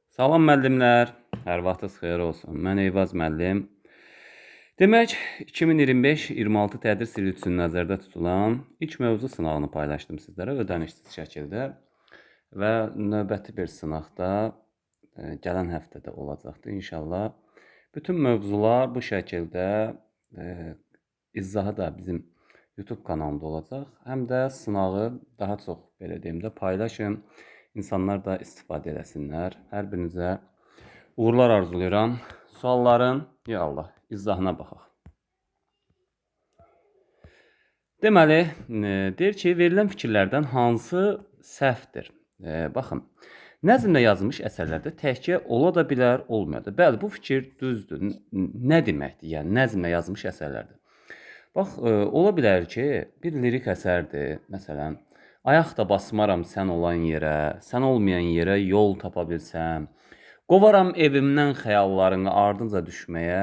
Salam müəllimlər, hər vaxtınız xeyir olsun. Mən Eyvaz müəllim. Demək, 2025-26 tədris ili üçün nəzərdə tutulan ilk mövzu sınağını paylaşdım sizlərə ödənişsiz şəkildə və növbəti bir sınaqda gələn həftədə olacaqdır inşallah. Bütün mövzular bu şəkildə izahı da bizim YouTube kanalımda olacaq. Həm də sınağı daha çox belə deyim də paylaşın. İnsanlar da istifadə eləsinlər. Hər birinizə uğurlar arzulayıram. Sualların, ya Allah, izahına baxaq. Deməli, deyir ki, verilən fikirlərdən hansı səhvdir? Baxın, nəzmlə yazılmış əsərlərdə təhkiyə ola da bilər, olmaya da. Bəli, bu fikir düzdür. Nə deməkdir? Yəni, nəzmlə yazılmış əsərlərdə. Bax, ola bilər ki, bir lirik əsərdir. Məsələn, ayaq da basmaram sən olan yerə, sən olmayan yerə yol tapa bilsəm. Qovaram evimdən xəyallarını ardınca düşməyə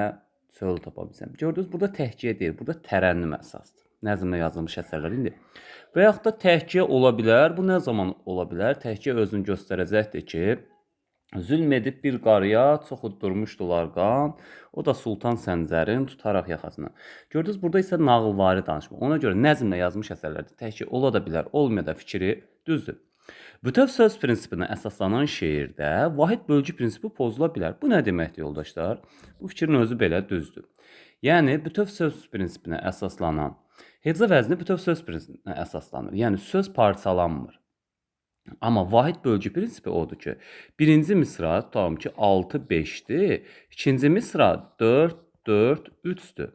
çöl tapa bilsəm. Gördünüz, burada təhkiyə deyil, burada tərənnüm əsasdır. Nəzmlə yazılmış əsərlər indi. Və yaxud da təhkiyə ola bilər. Bu nə zaman ola bilər? Təhkiyə özünü göstərəcəkdir ki, zülm edib bir qarıya çox uddurmuşdular qan. O da Sultan Səncərin tutaraq yaxasına. Gördünüz, burada isə nağılvari danışma. Ona görə nəzmlə yazılmış əsərlərdə təhkiyə ola da bilər, olmaya da fikri düzdür. Bütöv söz prinsipinə əsaslanan şeirdə vahid bölgü prinsipi pozula bilər. Bu nə deməkdir yoldaşlar? Bu fikrin özü belə düzdür. Yəni, bütöv söz prinsipinə əsaslanan heca vəzni bütöv söz prinsipinə əsaslanır. Yəni, söz parçalanmır. Amma vahid bölgü prinsipi odur ki, birinci misra tutalım ki 6 5-dir, ikinci misra 4 4 3-dür.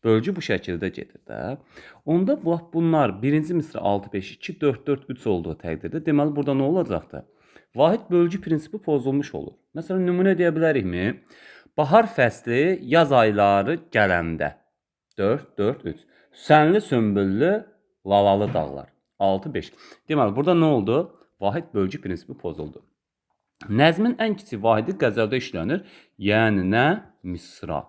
Bölgü bu şəkildə gedir də. Onda bunlar birinci misra 6 5 2 4 4 3 olduğu təqdirdə deməli burada nə olacaqdır? Vahid bölgü prinsipi pozulmuş olur. Məsələn, nümunə deyə bilərikmi? Bahar fəsli yaz ayları gələndə 4 4 3. Sənli sümbüllü lalalı dağlar. 6 5. Deməli burada nə oldu? Vahid bölgü prinsipi pozuldu. Nəzmin ən kiçik vahidi qəzəldə işlənir. Yəni nə? Misra.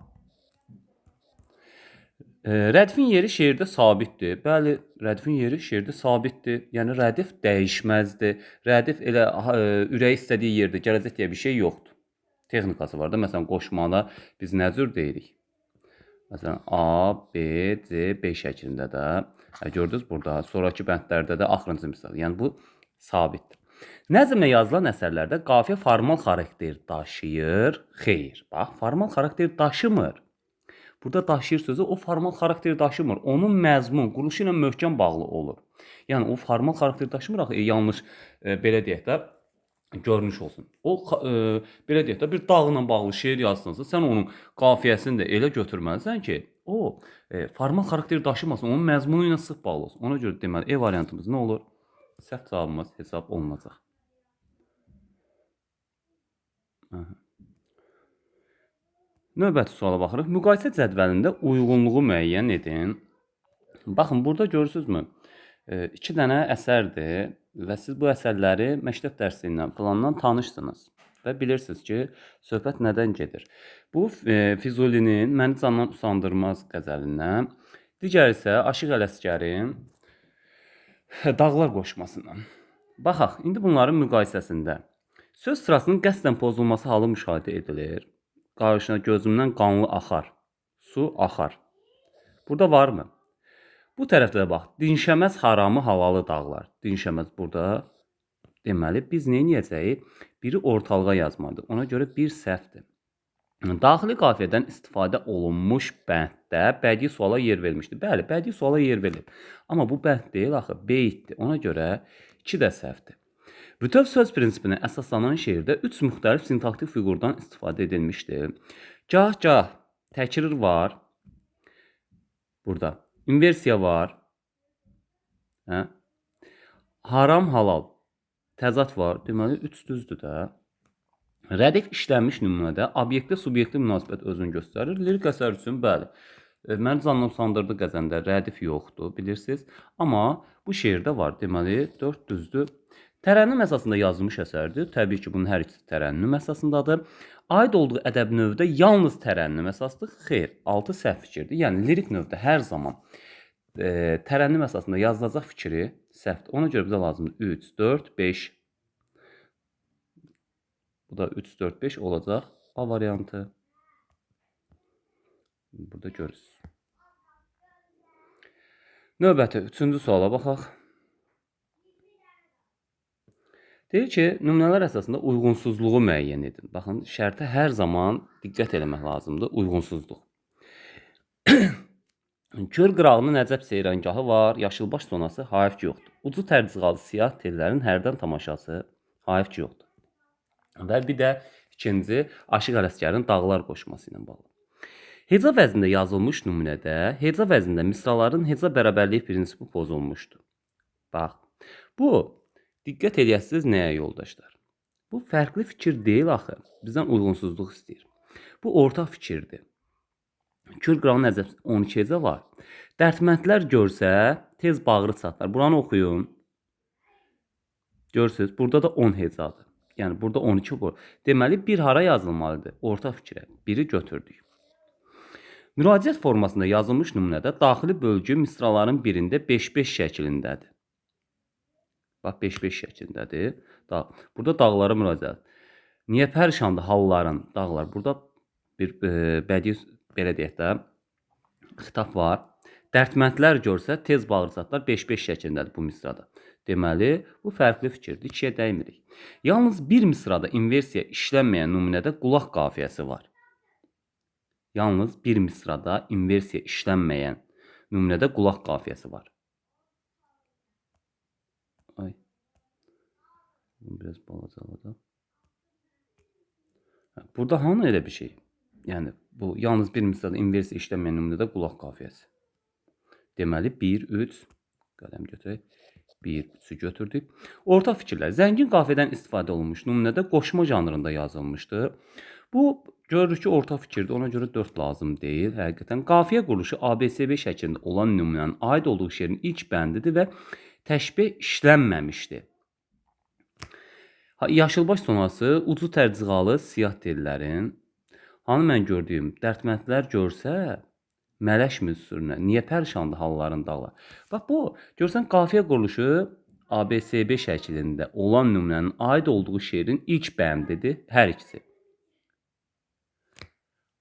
Rədifin yeri şeirdə sabitdir. Bəli, rədifin yeri şeirdə sabitdir. Yəni rədif dəyişməzdir. Rədif elə ürəyi istədiyi yerdə gələcək deyə bir şey yoxdur. Texnikası var da. Məsələn, qoşmada biz nə cür deyirik? Məsələn, A, B, C, B şəklində də. Gördünüz burada, sonrakı bəndlərdə də axırıncı misal. Yəni bu sabitdir. Nəzmlə yazılan əsərlərdə qafiyə formal xarakter daşıyır. Xeyr. Bax, formal xarakter daşımır. Burada daşıyır sözü o formal xarakter daşımır. Onun məzmun, quruluşu ilə möhkəm bağlı olur. Yəni o formal xarakter daşımır axı, yanlış belə deyək də görünüş olsun. O belə deyək də bir dağla bağlı şeir yazsınsa, sən onun qafiyəsini də elə götürməlisən ki, o formal xarakter daşımasın, onun məzmunu ilə sıx bağlı olsun. Ona görə deməli E variantımız nə olur? Səhv cavabımız hesab olunacaq. Aha. Növbəti suala baxırıq. Müqayisə cədvəlində uyğunluğu müəyyən edin. Baxın, burada görürsünüzmü? İki dənə əsərdir və siz bu əsərləri məktəb dərsliyindən falandan tanışsınız və bilirsiniz ki, söhbət nədən gedir. Bu Füzulinin Məni candan usandırmaz qəzəlindən, digər isə Aşıq Ələsgərin Dağlar qoşmasından. Baxaq, indi bunların müqayisəsində söz sırasının qəsdən pozulması halı müşahidə edilir. Qarşına gözümdən qanlı axar, su axar. Burada varmı? Bu tərəfdə də bax, dinşəməz haramı halalı dağlar. Dinşəməz burada. Deməli, biz nə edəcəyik? Biri ortalığa yazmalıdır. Ona görə bir səhvdir. Daxili qafiyədən istifadə olunmuş bənddə bədii suala yer verilmişdir. Bəli, bədii suala yer verilib. Amma bu bənd deyil axı, beytdir. Ona görə 2 də səhvdir. Bütöv söz prinsipinə əsaslanan şeirdə 3 müxtəlif sintaktik fiqurdan istifadə edilmişdir. Gah-gah təkrar var. Burada inversiya var. Hə? Haram halal təzad var. Deməli 3 düzdür də. Rədif işlənmiş nümunədə obyektə subyektə münasibət özünü göstərir. Lirik əsər üçün bəli. Məni candan usandırdı qəzəndə rədif yoxdur, bilirsiniz. Amma bu şeirdə var. Deməli 4 düzdür. Tərənnüm əsasında yazılmış əsərdir. Təbii ki, bunun hər ikisi tərənnüm əsasındadır. Aid olduğu ədəb növdə yalnız tərənnüm əsasdır. Xeyr, 6 səhv fikirdir. Yəni lirik növdə hər zaman tərənnüm əsasında yazılacaq fikri səhvdir. Ona görə bizə lazımdır 3, 4, 5. Bu da 3, 4, 5 olacaq. A variantı. Burada görürsünüz. Növbəti 3-cü suala baxaq. Deyir ki, nümunələr əsasında uyğunsuzluğu müəyyən edin. Baxın, şərtə hər zaman diqqət eləmək lazımdır. Uyğunsuzluq. Kör qırağının Nəcəb seyrangahı var. Yaşılbaş zonası hayf ki yoxdur. Ucu tərcığalı siyah tellərin hərdən tamaşası hayf ki yoxdur. Və bir də ikinci Aşıq Ələsgərin Dağlar qoşması ilə bağlı. Heca vəznində yazılmış nümunədə heca vəznində misraların heca bərabərliyi prinsipi pozulmuşdur. Bax, bu diqqət eləyəsiniz nəyə yoldaşlar? Bu fərqli fikir deyil axı. Bizdən uyğunsuzluq istəyir. Bu ortaq fikirdir. Kür qırağının Nəcəb 12 heca var. Dərdməndlər görsə tez bağrı çatlar. Buranı oxuyun. Görürsünüz, burada da 10 hecadır. Yəni burada 12 bu. Deməli bir hara yazılmalıdır? Ortaq fikrə. Biri götürdük. Müraciət formasında yazılmış nümunədə daxili bölgü misraların birində 5-5 şəklindədir. Bax 5-5 şəklindədir. Burada dağlara müraciət. Niyə pərişandır halların dağlar? Burada bir bədii belə deyək də xitab var. Dərdməndlər görsə tez bağrı çatlar 5-5 şəklindədir bu misrada. Deməli, bu fərqli fikirdir. İkiyə dəymirik. Yalnız bir misrada inversiya işlənməyən nümunədə qulaq qafiyəsi var. Yalnız bir misrada inversiya işlənməyən nümunədə qulaq qafiyəsi var. Ay. Bunu biraz balacaladaq. Burada hanı elə bir şey? Yəni bu yalnız bir misrada inversiya işlənməyən nümunədə qulaq qafiyəsi. Deməli 1, 3 qələm götürək. 1, 3-ü götürdük. Ortaq fikirlər. Zəngin qafiyədən istifadə olunmuş nümunədə qoşma janrında yazılmışdır. Bu görürük ki, ortaq fikirdir. Ona görə 4 lazım deyil. Həqiqətən qafiyə quruluşu ABCB şəklində olan nümunənin aid olduğu şeirin ilk bəndidir və təşbih işlənməmişdir. Yaşılbaş sonası ucu tərcığalı siyah tellərin hanı mən gördüyüm dərdməndlər görsə mələşmir sürünə. Niyə pərişandır halların dağlar? Bax bu, görsən qafiyə quruluşu ABCB şəklində olan nümunənin aid olduğu şeirin ilk bəndidir hər ikisi.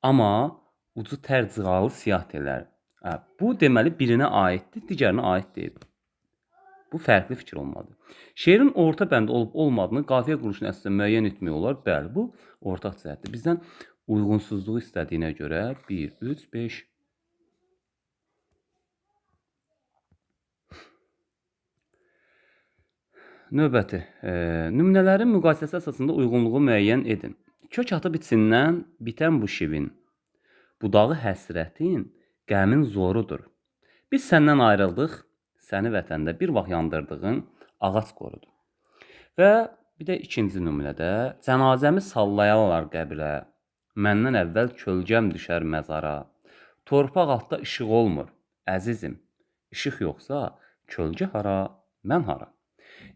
Amma ucu tərcığalı siyah tellər. Bu deməli birinə aiddir, digərinə aid deyil. Bu fərqli fikir olmalıdır. Şeirin orta bəndi olub olmadığını qafiyə quruluşunun əsasında müəyyən etmək olar. Bəli, bu ortaq cəhətdir. Bizdən uyğunsuzluğu istədiyinə görə 1, 3, 5. Növbəti, nümunələrin müqayisəsi əsasında uyğunluğu müəyyən edin. Kök atıb içindən bitən bu şivin, budağı həsrətin, qəmin zorudur. Biz səndən ayrıldıq, səni vətəndə bir vaxt yandırdığın ağac qorudur. Və bir də ikinci nümunədə cənazəmi sallayarlar qəbrə, məndən əvvəl kölgəm düşər məzara. Torpaq altda işıq olmur, əzizim, işıq yoxsa kölgə hara, mən hara?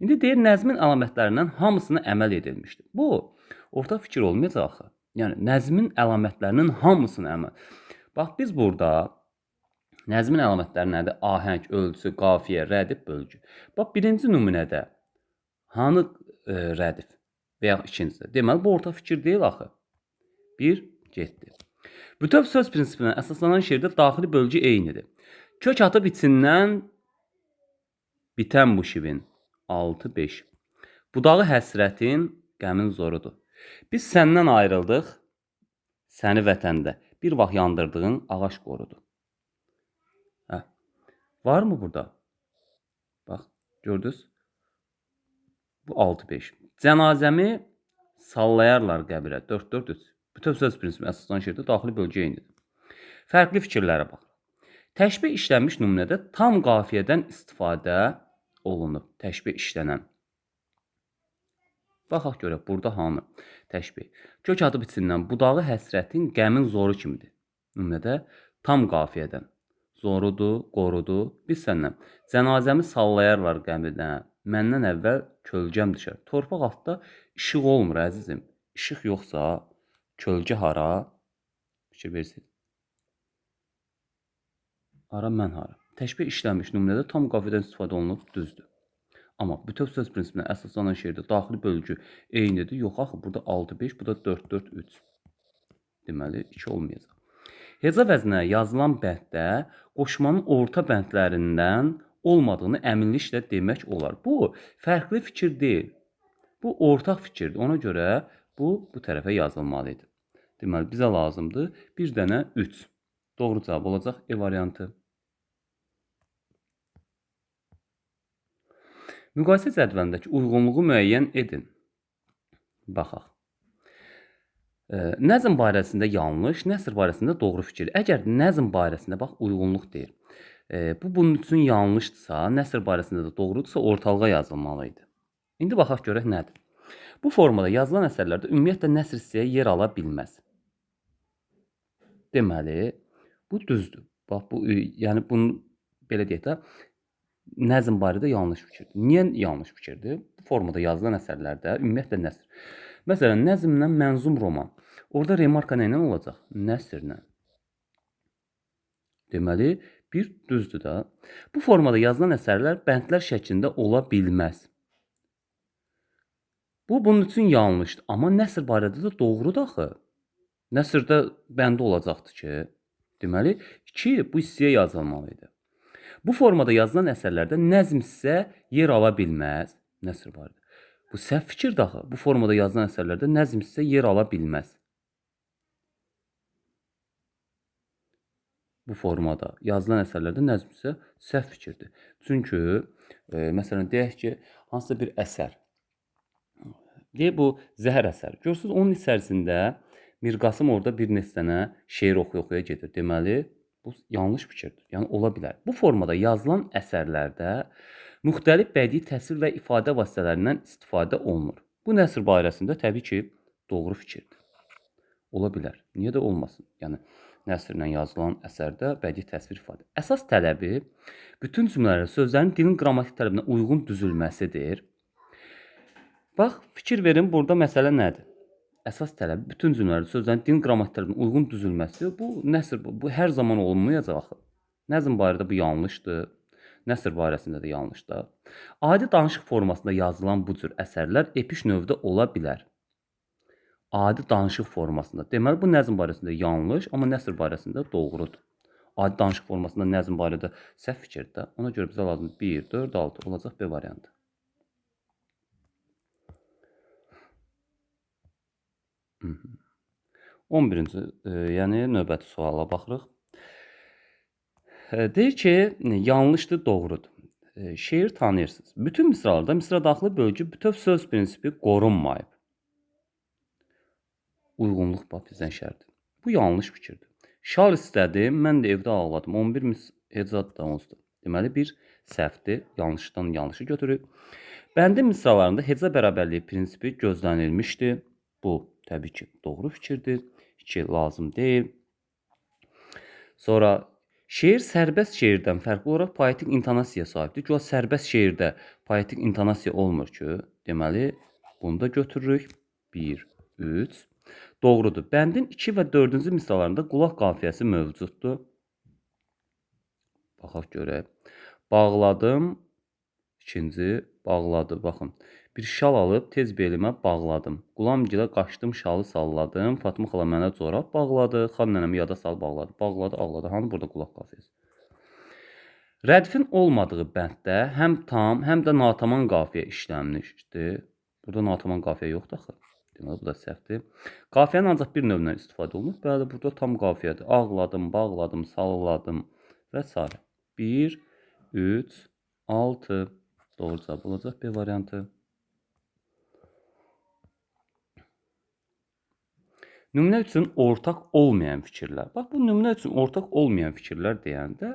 İndi deyir, nəzmin əlamətlərindən hamısına əməl edilmişdir. Bu, ortaq fikir olmayacaq axı. Yəni, nəzmin əlamətlərinin hamısına əməl. Bax, biz burada nəzmin əlamətləri nədir? Ahəng, ölçü, qafiyə, rədif, bölgü. Bax, birinci nümunədə hanı rədif və ya ikincidə? Deməli, bu ortaq fikir deyil axı. Bir, getdi. Bütöv söz prinsipinə əsaslanan şeirdə daxili bölgü eynidir. Kök atıb içindən bitən bu şivin. 6, 5. Budağı həsrətin, qəmin zorudur. Biz səndən ayrıldıq, səni vətəndə bir vaxt yandırdığın ağac qorudur. Hə. Var mı burada? Bax, gördünüz? Bu 6, 5. Cənazəmi sallayarlar qəbrə. 4, 4, 3. Bütöv söz prinsipi əsaslanan şeirdə daxili bölgü eynidir. Fərqli fikirlərə bax. Təşbih işlənmiş nümunədə tam qafiyədən istifadə olunub. Təşbih işlənən. Baxaq görək, burada hanı? Təşbih. Kök atıb içindən budağı həsrətin, qəmin zoru kimidir. Nümunədə tam qafiyədən. Zorudur, qorudur. Biz səndən. Cənazəmi sallayarlar qəmirdə. Məndən əvvəl kölgəm düşər. Torpaq altda işıq olmur, əzizim. İşıq yoxsa kölgə hara? Fikir versin. Hara, mən hara? Təşbih işlənmiş nümunədə tam qafiyədən istifadə olunub, düzdür. Amma bütöv söz prinsipinə əsaslanan şeirdə daxili bölgü eynidir. Yox axı, burada 6-5, bu da 4-4-3. Deməli, 2 olmayacaq. Heca vəzninə yazılan bənddə qoşmanın orta bəndlərindən olmadığını əminliklə demək olar. Bu, fərqli fikir deyil. Bu, ortaq fikirdir. Ona görə bu tərəfə yazılmalı idi. Deməli, bizə lazımdır bir dənə 3. Doğru cavab olacaq E variantı. Müqayisə cədvəlindəki uyğunluğu müəyyən edin. Baxaq. Nəzm barəsində yanlış, nəsr barəsində doğru fikir. Əgər nəzm barəsində, bax, uyğunluq deyir. Bu, bunun üçün yanlışdırsa, nəsr barəsində də doğrudursa, ortalığa yazılmalı idi. İndi baxaq görək nədir. Bu formada yazılan əsərlərdə ümumiyyətlə nəsr hissəyə yer ala bilməz. Deməli, bu düzdür. Bax, bu, yəni bunu belə deyək də, nəzm barədə yanlış fikirdir. Niyə yanlış fikirdir? Bu formada yazılan əsərlərdə ümumiyyətlə nəsr. Məsələn, nəzmlə mənzum roman. Orada remarka nə ilə olacaq? Nəsrlə. Deməli, bir düzdür də. Bu formada yazılan əsərlər bəndlər şəklində ola bilməz. Bu, bunun üçün yanlışdır. Amma nəsr barədə də doğrudur axı. Nəsrdə bəndi olacaqdır ki. Deməli, 2 bu hissəyə yazılmalı idi. Bu formada yazılan əsərlərdə nəzm hissə yer ala bilməz. Nəsr barədə. Bu səhv fikirdir axı. Bu formada yazılan əsərlərdə nəzm hissə yer ala bilməz. Bu formada yazılan əsərlərdə nəzm hissə səhv fikirdir. Çünki, məsələn, deyək ki, hansısa bir əsər. Deyək, bu zəhər əsər. Görürsünüz, onun içərisində Mirqasım orada bir neçə dənə şeir oxuya-oxuya gedir. Deməli, bu yanlış fikirdir. Yəni, ola bilər. Bu formada yazılan əsərlərdə müxtəlif bədii təsvir və ifadə vasitələrindən istifadə olunur. Bu, nəsr barəsində təbii ki, doğru fikirdir. Ola bilər. Niyə də olmasın? Yəni, nəsrlə yazılan əsərdə bədii təsvir ifadə. Əsas tələbi bütün cümlələrin, sözlərin dilin qrammatik tələbinə uyğun düzülməsidir. Bax, fikir verin, burada məsələ nədir? Əsas tələbi bütün cümlələrin, sözlərin dilin qrammatik tələbinə uyğun düzülməsi. Bu, nəsr, bu hər zaman olmayacaq axı. Nəzm barədə bu yanlışdır. Nəsr barəsində də yanlışdır. Adi danışıq formasında yazılan bu cür əsərlər epik növdə ola bilər. Adi danışıq formasında. Deməli, bu nəzm barəsində yanlış, amma nəsr barəsində doğrudur. Adi danışıq formasında nəzm barədə səhv fikirdir də. Ona görə bizə lazımdır 1, 4, 6 olacaq B variantı. Hı -hı. 11-ci, yəni növbəti suala baxırıq. Deyir ki, yanlışdır, doğrudur. Şeir tanıyırsınız. Bütün misralarda misra daxili bölgü bütöv söz prinsipi qorunmayıb. Uyğunluq bax bizdən şərti. Bu yanlış fikirdir. Şal istədim, mən də evdə ağladım. 11 mis hecadır da onsuz da. Deməli, bir səhvdir. Yanlışdan yanlışı götürür. Bəndin misralarında heca bərabərliyi prinsipi gözlənilmişdi. Bu, təbii ki, doğru fikirdir. 2 lazım deyil. Sonra, şeir sərbəst şeirdən fərqli olaraq poetik intonasiyaya sahibdir. Güya sərbəst şeirdə poetik intonasiya olmur ki. Deməli, bunu da götürürük. 1, 3. Doğrudur. Bəndin 2 və 4-cü misralarında qulaq qafiyəsi mövcuddur. Baxaq görək. Bağladım. İkinci bağladı. Baxın. Bir şal alıb tez belimə bağladım. Qulamgilə qaçdım, şalı salladım. Fatma xala mənə corab bağladı. Xan nənəmi yada sal bağladı. Bağladı, ağladı. Hanı burada qulaq qafiyəsi? Rədifin olmadığı bənddə həm tam, həm də natamam qafiyə işlənmişdir. Burada natamam qafiyə yoxdur axı. Deməli, bu da səhvdir. Qafiyənin ancaq bir növündən istifadə olunur. Bəli, burada tam qafiyədir. Ağladım, bağladım, salladım və s. 1, 3, 6. Doğru cavab olacaq B variantı. Nümunə üçün ortaq olmayan fikirlər. Bax, bu nümunə üçün ortaq olmayan fikirlər deyəndə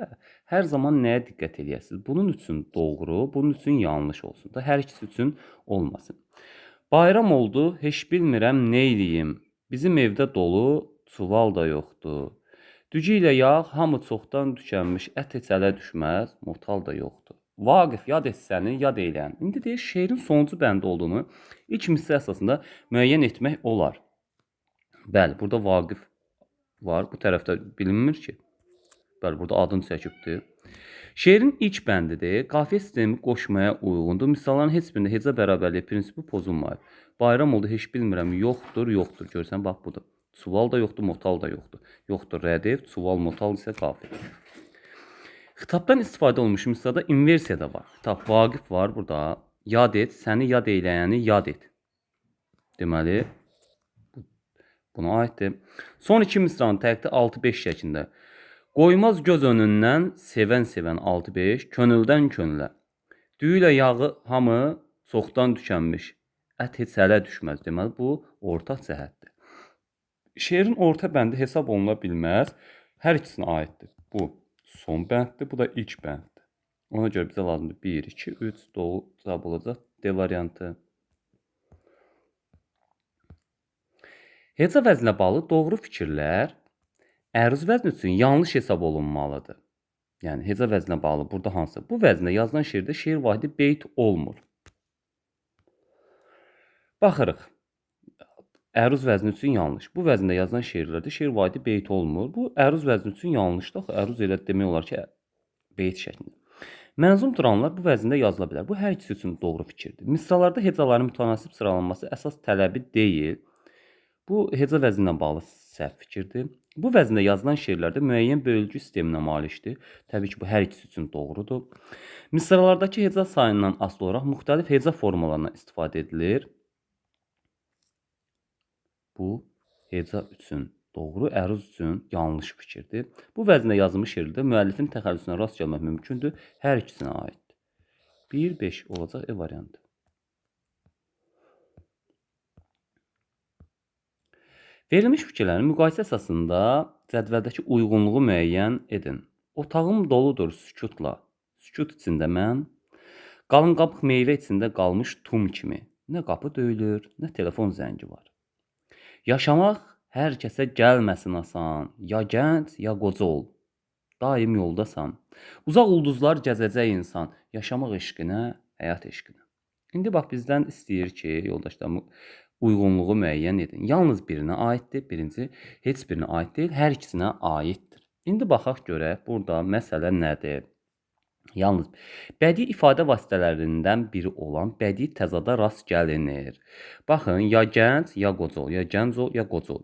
hər zaman nəyə diqqət eləyəsiniz? Bunun üçün doğru, bunun üçün yanlış olsun da, hər ikisi üçün olmasın. Bayram oldu, heç bilmirəm nə eləyim. Bizim evdə dolu, çuval da yoxdur. Dügü ilə yağ hamı çoxdan tükənmiş, ət heç ələ düşməz, motal da yoxdur. Vaqif yad etsəni, yad eylən. İndi deyir, şeirin sonuncu bəndi olduğunu ilk misra əsasında müəyyən etmək olar. Bəli, burada Vaqif var. Bu tərəfdə bilinmir ki. Bəli, burada adını çəkibdir. Şeirin ilk bəndidir. Qafiyə sistemi qoşmaya uyğundur. Misalların heç birində heca bərabərliyi prinsipi pozulmayıb. Bayram oldu, heç bilmirəm, yoxdur, yoxdur. Görsən, bax budur. Çuval da yoxdur, motal da yoxdur. Yoxdur rədif, çuval, motal isə qafiyə. Xitabdan istifadə olunmuş misalda inversiya da var. Xitab Vaqif var burada. Yad et, səni yad eyləyəni yad et. Deməli, buna aiddir. Son iki misranın təqdi 6-5 şəklində. Qoymaz göz önündən sevən-sevən 6-5, könüldən könülə. Düyü ilə yağı hamı çoxdan tükənmiş. Ət heç ələ düşməz. Deməli, bu ortaq cəhətdir. Şeirin orta bəndi hesab oluna bilməz. Hər ikisinə aiddir. Bu son bənddir, bu da ilk bənddir. Ona görə bizə lazımdır 1, 2, 3 doğru cavab olacaq D variantı. Heca vəzninə bağlı doğru fikirlər əruz vəzni üçün yanlış hesab olunmalıdır. Yəni heca vəzninə bağlı burada hansı? Bu vəzində yazılan şeirdə şeir vahidi beyt olmur. Baxırıq. Əruz vəzni üçün yanlış. Bu vəzində yazılan şeirlərdə şeir vahidi beyt olmur. Bu əruz vəzni üçün yanlışdır. Axı əruz elə demək olar ki, beyt şəklində. Mənzum duranlar bu vəzində yazıla bilər. Bu hər ikisi üçün doğru fikirdir. Misralarda hecaların mütənasib sıralanması əsas tələbi deyil. Bu heca vəzninə bağlı səhv fikirdir. Bu vəzində yazılan şeirlərdə müəyyən bölgü sisteminə malikdir. Təbii ki, bu hər ikisi üçün doğrudur. Misralardakı heca sayından asılı olaraq müxtəlif heca formalarından istifadə edilir. Bu heca üçün doğru, əruz üçün yanlış fikirdir. Bu vəzində yazılmış şeirdə müəllifin təxəllüsünə rast gəlmək mümkündür. Hər ikisinə aiddir. 1, 5 olacaq E variantı. Verilmiş fikirlərin müqayisə əsasında cədvəldəki uyğunluğu müəyyən edin. Otağım doludur sükutla. Sükut içində mən, qalın qabıq meyvə içində qalmış tum kimi. Nə qapı döyülür, nə telefon zəngi var. Yaşamaq hər kəsə gəlməsin asan. Ya gənc, ya qoca ol. Daim yoldasan. Uzaq ulduzlar gəzəcək insan. Yaşamaq eşqinə, həyat eşqinə. İndi bax bizdən istəyir ki, yoldaşlar, uyğunluğu müəyyən edin. Yalnız birinə aiddir. Birinci heç birinə aid deyil, hər ikisinə aiddir. İndi baxaq görək burada məsələ nədir? Yalnız bədii ifadə vasitələrindən biri olan bədii təzada rast gəlinir. Baxın, ya gənc, ya qoca ol, ya gənc ol, ya qoca ol.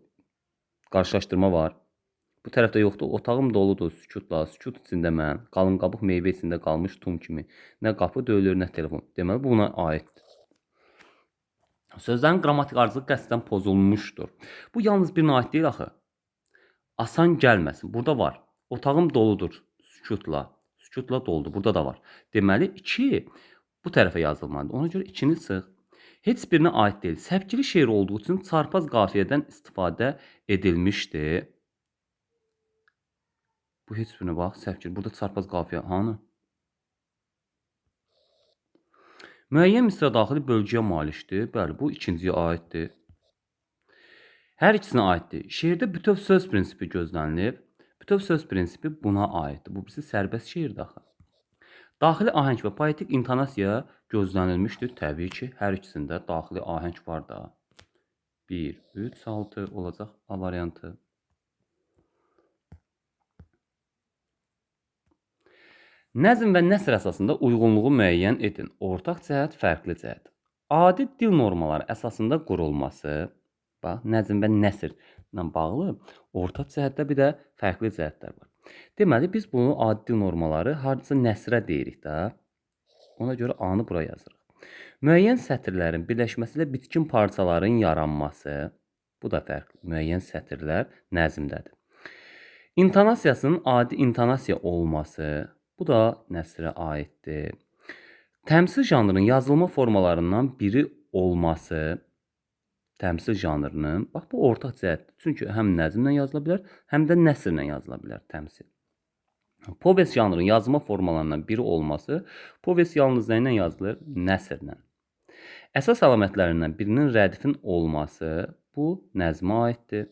Qarşılaşdırma var. Bu tərəfdə yoxdur. Otağım doludur sükutla, sükut içində mən, qalın qabıq meyvə içində qalmış tum kimi. Nə qapı döyülür, nə telefon. Deməli, bu buna aiddir. Sözlərin qrammatik ardıcılığı qəsdən pozulmuşdur. Bu yalnız birinə aid deyil axı. Asan gəlməsin. Burada var. Otağım doludur sükutla. Sükutla doldu. Burada da var. Deməli 2 bu tərəfə yazılmalıdır. Ona görə 2-ni çıx. Heç birinə aid deyil. Səpkili şeir olduğu üçün çarpaz qafiyədən istifadə edilmişdir. Bu heç birinə bax, səpkili. Burada çarpaz qafiyə hanı? Müəyyən misra daxili bölgüyə malikdir. Bəli, bu ikinciyə aiddir. Hər ikisinə aiddir. Şeirdə bütöv söz prinsipi gözlənilib. Bütöv söz prinsipi buna aiddir. Bu birisi sərbəst şeirdir axı. Daxili ahəng və poetik intonasiya gözlənilmişdir. Təbii ki, hər ikisində daxili ahəng var da. 1, 3, 6 olacaq A variantı. Nəzm və nəsr əsasında uyğunluğu müəyyən edin. Ortaq cəhət, fərqli cəhət. Adi dil normaları əsasında qurulması, bax, nəzm və nəsrlə bağlı ortaq cəhətdə bir də fərqli cəhətlər var. Deməli, biz bunu adi dil normaları hardasa nəsrə deyirik də. Ona görə A-nı bura yazırıq. Müəyyən sətirlərin birləşməsi ilə bitkin parçaların yaranması, bu da fərqli. Müəyyən sətirlər nəzmdədir. İntonasiyasının adi intonasiya olması, bu da nəsrə aiddir. Təmsil janrının yazılma formalarından biri olması, təmsil janrının, bax bu ortaq cəhətdir. Çünki həm nəzmlə yazıla bilər, həm də nəsrlə yazıla bilər təmsil. Povest janrının yazılma formalarından biri olması, povest yalnız nə ilə yazılır? Nəsrlə. Əsas əlamətlərindən birinin rədifin olması, bu nəzmə aiddir.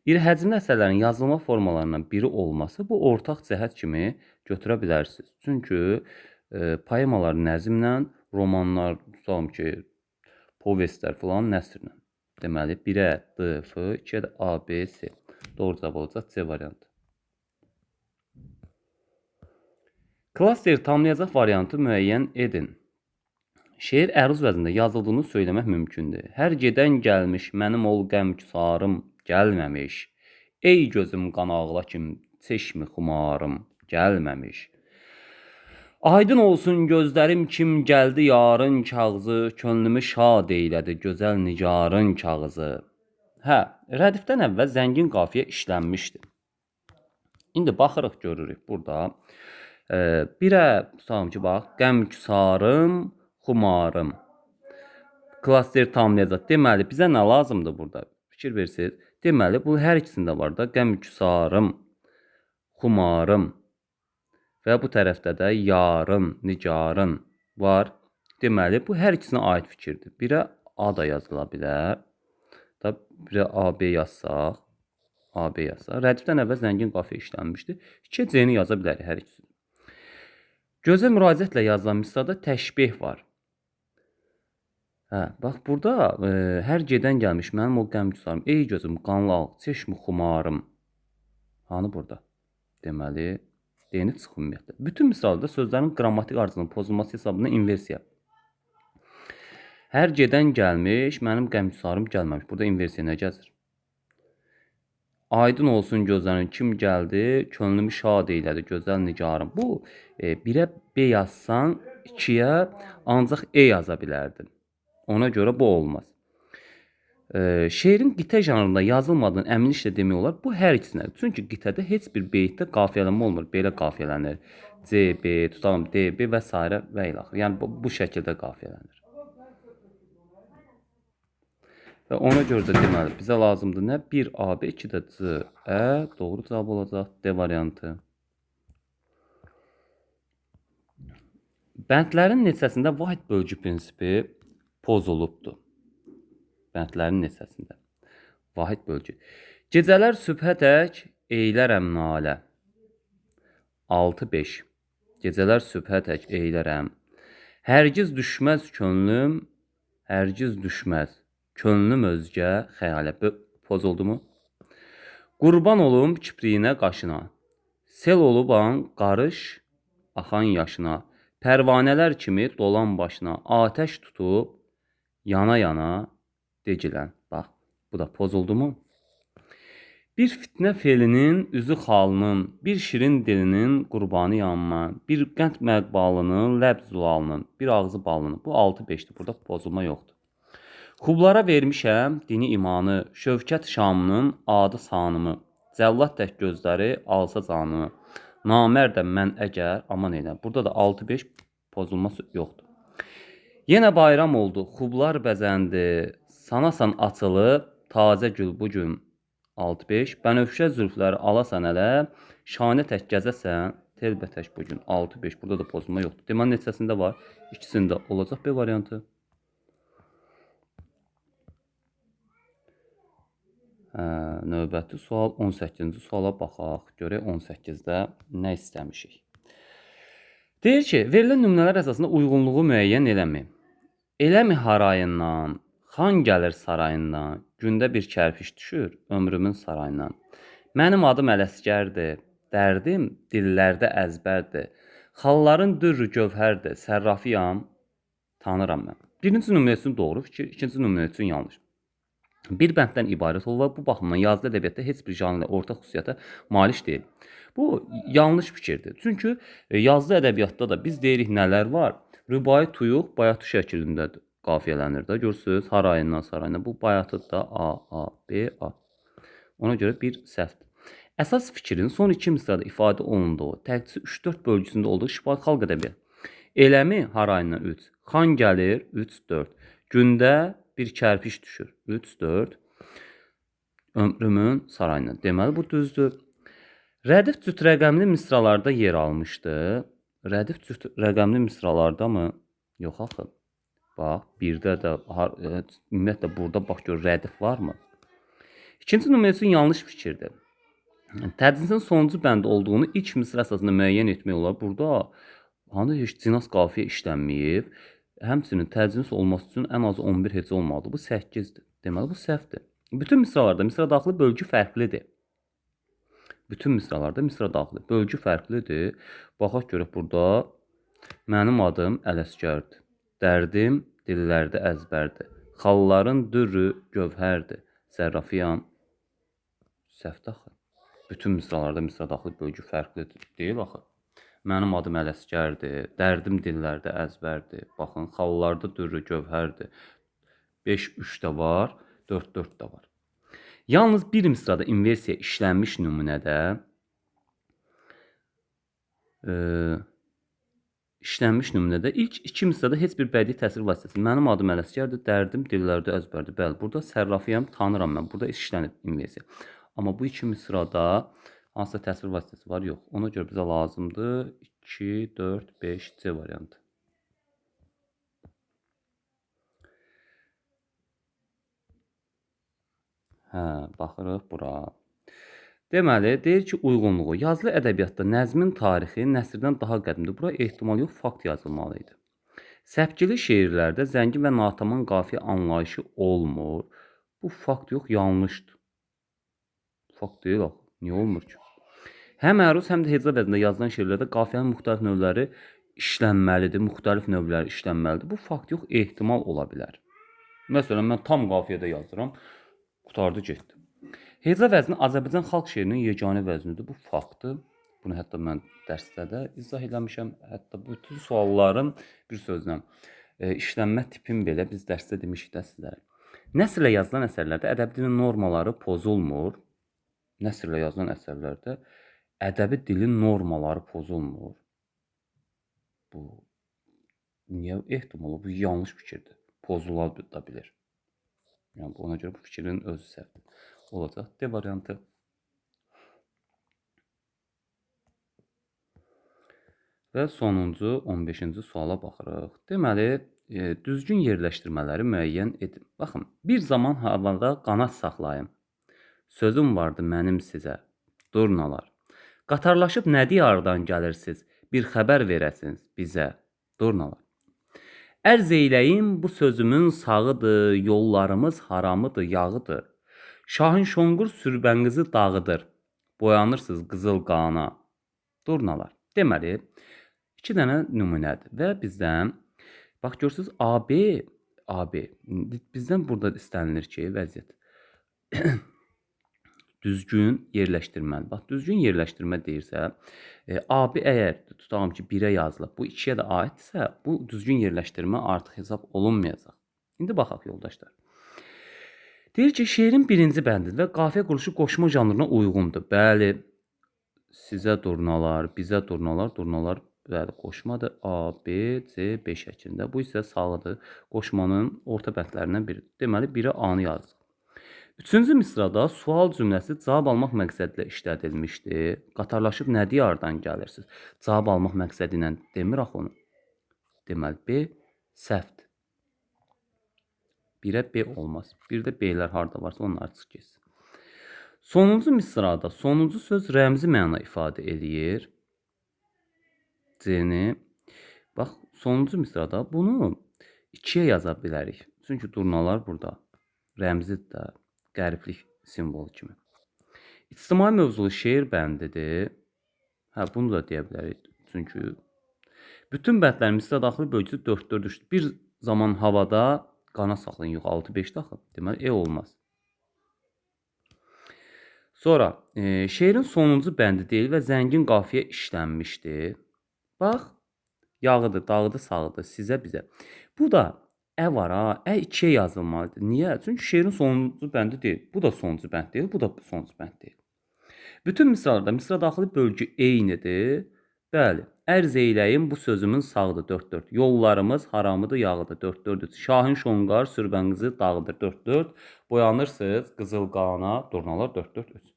İri həcmli əsərlərin yazılma formalarından biri olması bu ortaq cəhət kimi götürə bilərsiniz. Çünki poemalar nəzmlə, romanlar, tutalım ki, povestlər filan nəsrlə. Deməli, 1-ə D, F, 2-yə də A, B, C. Doğru cavab olacaq C variantı. Klaster tamlayacaq variantı müəyyən edin. Şeir əruz vəznində yazıldığını söyləmək mümkündür. Hər gedən gəlmiş, mənim ol qəmgüsarım gəlməmiş. Ey gözüm qanağla kim çeşmi xumarım gəlməmiş. Aydın olsun gözlərim kim gəldi yarın kağızı, könlümü şad eylədi gözəl nigarın kağızı. Hə, rədifdən əvvəl zəngin qafiyə işlənmişdi. İndi baxırıq, görürük burada. Birə tutalım ki, bax, qəmgüsarım, xumarım. Klaster tamlayacaq. Deməli, bizə nə lazımdır burada? Fikir versiniz. Deməli, bu hər ikisində var da. Qəmgüsarım, xumarım və bu tərəfdə də yarın, nigarın var. Deməli, bu hər ikisinə aid fikirdir. Birə A da yazıla bilər. Da birə AB yazsaq, AB yazsaq. Rədifdən əvvəl zəngin qafiyə işlənmişdi. 2 C-ni yaza bilərik hər ikisini. Gözə müraciətlə yazılan misrada təşbeh var. Hə, bax burada hər gedən gəlmiş mənim o qəmgüsarım. Ey gözüm qanlı ağ, çeşmi xumarım. Hanı burada? Deməli, D-ni çıx ümumiyyətlə. Bütün misralda sözlərin qrammatik ardıcılığının pozulması hesabına inversiya. Hər gedən gəlmiş, mənim qəmgüsarım gəlməmiş. Burada inversiya nə gəzir? Aydın olsun gözlərim kim gəldi, könlümü şad eylədi gözəl nigarım. Bu 1-ə B yazsan, 2-yə ancaq E yaza bilərdin. Ona görə bu olmaz. Şeirin qitə janrında yazılmadığını əminliklə demək olar. Bu hər ikisinə. Çünki qitədə heç bir beytdə qafiyələnmə olmur. Belə qafiyələnir. C, B, tutalım D, B və s. və ilaxır. Yəni bu şəkildə qafiyələnir. Və ona görə də deməli bizə lazımdır nə? 1 A, B, 2 də C, E. Doğru cavab olacaq D variantı. Bəndlərin neçəsində vahid bölgü prinsipi pozulubdur? Bəndlərin neçəsində? Vahid bölgü. Gecələr sübhədək eylərəm nalə. 6-5. Gecələr sübhədək eylərəm. Hərgiz düşməz könlüm, hərgiz düşməz. Könlüm özgə xəyalə. Pozuldu mu? Qurban olum kipriyinə qaşına. Sel oluban qarış axan yaşına. Pərvanələr kimi dolan başına. Atəş tutub yana-yana decilən. Bax, bu da pozuldu mu? Bir fitnə felinin üzü xalının, bir şirin dilinin qurbanı yanma, bir qənd məqbalının, ləb zulalının, bir ağzı balının. Bu 6-5-dir. Burada pozulma yoxdur. Xublara vermişəm dini imanı, Şövkət Şamının adı sanımı, cəllad tək gözləri alsa canımı, namərdəm mən əgər aman elə. Burada da 6-5 pozulması yoxdur. Yenə bayram oldu, xublar bəzəndi, sanasan açılıb tazə gül bu gün. 6-5, bənövşə zülfləri alasan ələ, şanə tək gəzəsən, telbətək bu gün. 6-5, burada da pozulma yoxdur. Deməli, neçəsində var? İkisində olacaq B variantı. Növbəti sual 18-ci suala baxaq. Görək 18-də nə istəmişik. Deyir ki, verilən nümunələr əsasında uyğunluğu müəyyən eləmi? Eləmi harayından, xan gəlir sarayından, gündə bir kərpiş düşür ömrümün sarayından. Mənim adım Ələsgərdir, dərdim dillərdə əzbərdir. Xalların dürrü gövhərdir, sərrafıyam, tanıram mən. Birinci nümunə üçün doğru fikir, ikinci nümunə üçün yanlış. Bir bənddən ibarət olur və bu baxımdan yazılı ədəbiyyatda heç bir janrla ortaq xüsusiyyətə malik deyil. Bu yanlış fikirdir. Çünki yazılı ədəbiyyatda da biz deyirik nələr var? Rübai tuyuq bayatı şəklində qafiyələnir də. Görürsüz, harayından sarayından. Bu bayatıdır da A, A, B, A. Ona görə bir səhvdir. Əsas fikrin son iki misrada ifadə olunduğu, təqdisi 3-4 bölgüsündə olduğu şifahi xalq ədəbiyyatı. Eləmi harayından 3, xan gəlir 3-4, gündə bir kərpiş düşür 3-4, ömrümün sarayından. Deməli, bu düzdür. Rədif cüt rəqəmli misralarda yer almışdı. Rədif cüt rəqəmli misralarda mı? Yox axı. Bax, birdə də, ümumiyyətlə, burada bax gör, rədif varmı? İkinci nümunə üçün yanlış fikirdir. Təcnisin sonuncu bəndi olduğunu ilk misra əsasında müəyyən etmək olar. Burada hanı heç cinas qafiyə işlənməyib. Həmçinin təcnis olması üçün ən azı 11 hecə olmalıdır. Bu 8-dir. Deməli, bu səhvdir. Bütün misralarda misra daxili bölgü fərqlidir. Bütün misralarda misra daxili. Bölgü fərqlidir. Baxaq görək burada mənim adım Ələsgərdir. Dərdim dillərdə əzbərdir. Xalların dürrü gövhərdir. Sərrafiyam. Səhvdir axı. Bütün misralarda misra daxili bölgü fərqli deyil axı. Mənim adım Ələsgərdir. Dərdim dillərdə əzbərdir. Baxın, xallarda dürrü gövhərdir. 5 3 də var, 4 4 də var. Yalnız bir misrada inversiya işlənmiş nümunədə ilk iki misrada heç bir bədii təsir vasitəsi. Mənim adım Ələsgərdir, dərdim dillərdə əzbərdir. Bəli, burada sərrafiyam, tanıram mən. Burada işlənib inversiya. Amma bu iki misrada hansısa təsir vasitəsi var? Yox. Ona görə bizə lazımdır 2, 4, 5 C variantı. Hə, baxırıq bura. Deməli, deyir ki, uyğunluğu. Yazılı ədəbiyyatda nəzmin tarixi nəsrdən daha qədimdir. Bura ehtimal yox, fakt yazılmalı idi. Səpkili şeirlərdə zəngin və natamam qafiyə anlayışı olmur. Bu fakt yox, yanlışdır. Fakt deyil axı. Niyə olmur ki? Həm əruz, həm də heca vəznində yazılan şeirlərdə qafiyənin müxtəlif növləri işlənməlidir, müxtəlif növləri işlənməlidir. Bu fakt yox, ehtimal ola bilər. Məsələn, mən tam qafiyədə yazıram. Qutardı, getdi. Heca vəzni Azərbaycan xalq şeirinin yeganə vəznidir. Bu faktdır. Bunu hətta mən dərsdə də izah eləmişəm. Hətta bütün sualların bir sözlə işlənmə tipin belə biz dərsdə demişik də sizlərə. Nəsrlə yazılan əsərlərdə ədəbi dilin normaları pozulmur. Nəsrlə yazılan əsərlərdə ədəbi dilin normaları pozulmur. Bu niyə ehtimal? Bu yanlış fikirdir. Pozula da bilir. Yəni ona görə bu fikrin özü səhvdir. Olacaq D variantı. Və sonuncu 15-ci suala baxırıq. Deməli, düzgün yerləşdirmələri müəyyən edin. Baxın, bir zaman havada qanat saxlayın. Sözüm vardı mənim sizə, durnalar. Qatarlaşıb nə diyardan gəlirsiz? Bir xəbər verəsiniz bizə, durnalar. Ərz eyləyim, bu sözümün sağıdır, yollarımız haramıdır, yağıdır. Şahin Şonqur sürbənizi dağıdır. Boyanırsınız qızıl qana, durnalar. Deməli, iki dənə nümunədir və bizdən, bax görürsünüz, AB, AB, bizdən burada istənilir ki, vəziyyət düzgün yerləşdirməli. Bax, düzgün yerləşdirmə deyirsə, AB əgər tutalım ki, 1-ə yazılıb, bu 2-yə də aiddirsə, bu düzgün yerləşdirmə artıq hesab olunmayacaq. İndi baxaq yoldaşlar. Deyir ki, şeirin birinci bəndidir və qafiyə quruluşu qoşma janrına uyğundur. Bəli, sizə durnalar, bizə durnalar, durnalar, bəli, qoşmadır. A, B, C, B şəklində. Bu isə sağıdır. Qoşmanın orta bəndlərindən biridir. Deməli, 1-ə A-nı yazdıq. Üçüncü misrada sual cümləsi cavab almaq məqsədi ilə işlədilmişdi. Qatarlaşıb nə diyardan gəlirsiniz? Cavab almaq məqsədi ilə demir axı onu. Deməli, B səhvdir. 1-ə B olmaz. Bir də B-lər harda varsa onlar çıx getsin. Sonuncu misrada sonuncu söz rəmzi məna ifadə eləyir. C-ni. Bax, sonuncu misrada bunu 2-yə yaza bilərik. Çünki durnalar burada rəmzidir də, qəriblik simvolu kimi. İctimai mövzulu şeir bəndidir. Hə, bunu da deyə bilərik. Çünki bütün bəndlərin misra daxili bölgüsü 4-4 3. Bir zaman havada qana saxlayın. Yox, 6-5 axı. Deməli, E olmaz. Sonra, şeirin sonuncu bəndi deyil və zəngin qafiyə işlənmişdir. Bax, yağıdır, dağıdır, sağıdır, sizə, bizə. Bu da ə var ha, ə 2-yə yazılmalıdır. Niyə? Çünki şeirin sonuncu bəndi deyil. Bu da sonuncu bənd deyil, bu da sonuncu bənd deyil. Bütün misralarda misra daxili bölgü eynidir. Bəli, ərz eyləyim, bu sözümün sağıdır 4-4. Yollarımız haramıdır, yağıdır 4-4-3. Şahin Şonqar sürbənizi dağıdır 4-4. Boyanırsınız qızıl qana, durnalar 4-4-3.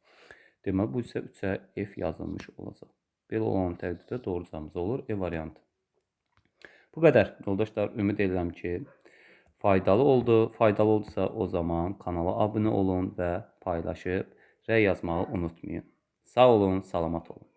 Deməli, bu isə 3-ə F yazılmış olacaq. Belə olan təqdirdə doğru cavabımız olur E variantı. Bu qədər yoldaşlar, ümid edirəm ki, faydalı oldu. Faydalı oldusa o zaman kanala abunə olun və paylaşıb rəy yazmağı unutmayın. Sağ olun, salamat olun.